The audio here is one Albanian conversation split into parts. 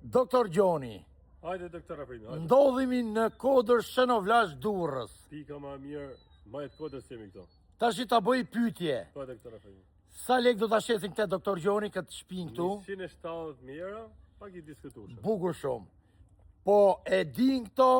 Doktor Gjoni. Hajde doktor Afrimi, hajde. Ndodhemi në Kodër Shenovlash Durrës. Pika ma mirë, majë të kodrës jemi këto. Tashi ta bëj pyetje. Po doktor Afrimi. Sa lek do ta shesim këtë doktor Gjoni këtë shtëpinë këtu? 170.000 euro, pak i diskutueshëm. Bukur shumë. Po e din këto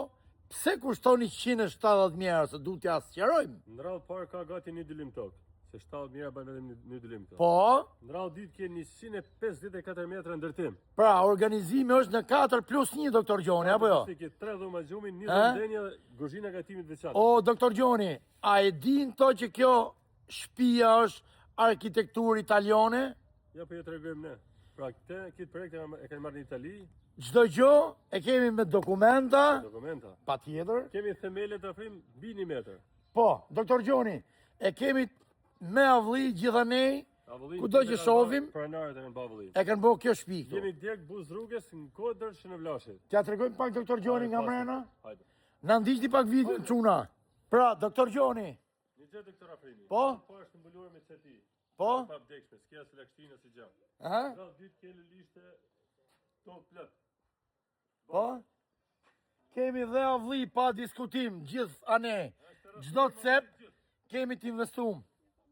pse kushton 170.000 euro, se du t'ja sqarojmë. Në radhë parë ka gati një dylim tokë, se 70.000 euro bën vetëm një, një dylim tokë. Po, Në radhë dytë ke 154 metra ndërtim. pra organizimi është në 4 plus 1 doktor Gjoni, apo jo? Si ke tre dhoma gjumi, një E? dhomë ndenje, kuzhina gatimit veçantë. O doktor Gjoni, a e din këto që kjo shtëpia është arkitekturë italiane? Ja po ju tregojmë ne. Pra këtë këtë projekt e kanë- e kanë marrë në Itali, Çdo gjë e kemi me dokumenta, dokumenta. patjetër. Kemi themelet afrim mbi 1 metër. Po, doktor Gjoni, e kemi me avlli gjithanej, Avëllin Kudo që shohim? Pronarët e kanë bërë avëllin. e kanë bërë kjo shtëpi këtu. Jemi direkt buzë rrugës në Kodër Shënovlashit. T'ja tregojmë pak doktor Gjoni nga mrena? Hajde. Na ndiqni pak videon çuna. Pra, doktor Gjoni, Një gjë doktor Afrimi. Po? Po është mbuluar me çeti. po? Pa vdekshme, s'ke as lagështinë as gjë. Aha, Radhë dytë ke lulishte tokë plot. po? Kemi dhe avlli pa diskutim, gjithë ane. Çdo cep kemi të investum.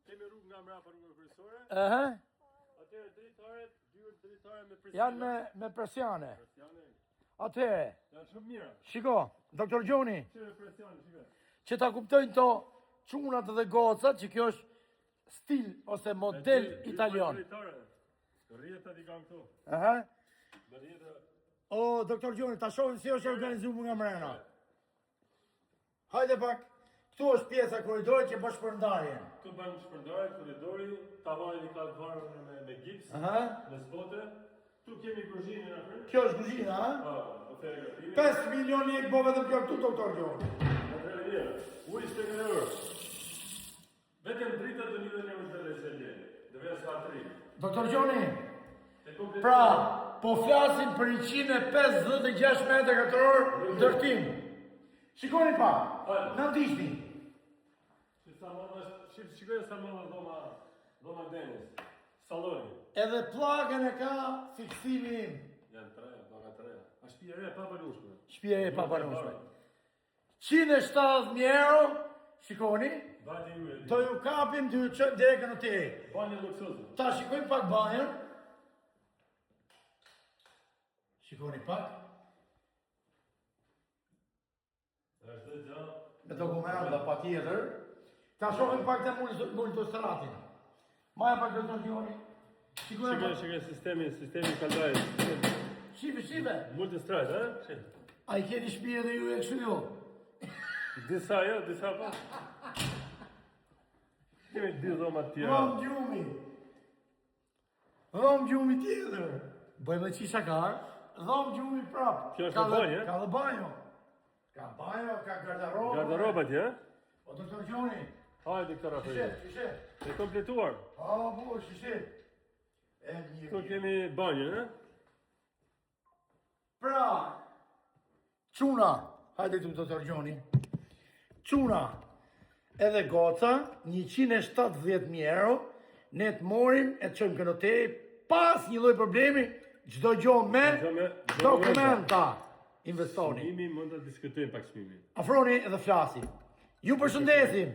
Kemi rrugë nga mbrapa rrugën kryesore. Aha, Atëherë dritaret, dyert dritare me presione. janë me me presione. Presione. Atëherë, Janë shumë mira. shiko, doktor Gjoni, Qyre presione, shiko. që ta kuptojnë to çunat dhe gocat që kjo është stil ose model italian. Dritare. Rrjetat i kanë këtu. Aha. Me rrjeta O, doktor Gjoni, ta shohim si është organizuar nga mrena. Hajde pak. Këtu është pjesa e korridorit që bën shpërndarjen. Këtu bën shpërndarje korridori, tavanin i ka të varur me me gips, Aha. me spote. Këtu kemi kuzhinën aty. Kjo është kuzhina, ha? Po, oferë gatimi. 5 milion lekë bo vetëm kjo këtu, doktor Gjoni. Atëherë mirë. Uji s'të kalor. Vetëm drita do një dhe një të dhe Do vjen sa 3. Doktor Gjoni, E komplet. pra, po flasim për 156 metra katror ndërtim. Shikoni pak, na ndiqni. Si sa më është, shif, shikoj sa më dhoma, dhoma ndenjes. Salloni. Edhe pllakën e ka fiksimi im. Janë tre, pllaka tre. A shtëpi e re pa banueshme. Shtëpia e pabanueshme. 170.000 euro, shikoni, Vajti ju e di. do ju kapim, do ju çojmë direkt në hotel. Banjë luksoze. Ta shikojmë pak banjën. Shikoni pak, Është gjë. me dokumenta pa tjetër. Ta shohim pak të multostratin. Maja pak doktor Gjoni. Shikoni Shikoj, pak. shikoj sistemin, sistemi kaldajës. Shife, shife. Multistrad, ë? Shih. A i keni shtëpi edhe ju e kështu jo? Disa jo, disa po. Kemi dy dhoma të tjera. Dhomë gjumi. Dhomë gjumi tjetër. Bëjmë dhe qisha kar. Dhomë gjumi prap. Kjo është Ka me dhe- banjë, e? Ka dhe banjo. Ka banjo, ka gardarobë. Gardaroba atje, ë? O doktor Gjoni, Hajde doktor shishe, Afrimi. shishe. E kompletuar. Po, bu, shishe. E mirë. Këtu mirë. kemi banjën, ë? Pra, çuna, hajde tu doktor Gjoni. Çuna, edhe goca, 170.000 euro, ne të morim e të çojmë në noteri, pas një lloj problemi, çdo gjë me Çdo me dokumenta investoni. Çmimi mund ta diskutojmë pak çmimin. Afroni edhe flasim. Ju përshëndesim.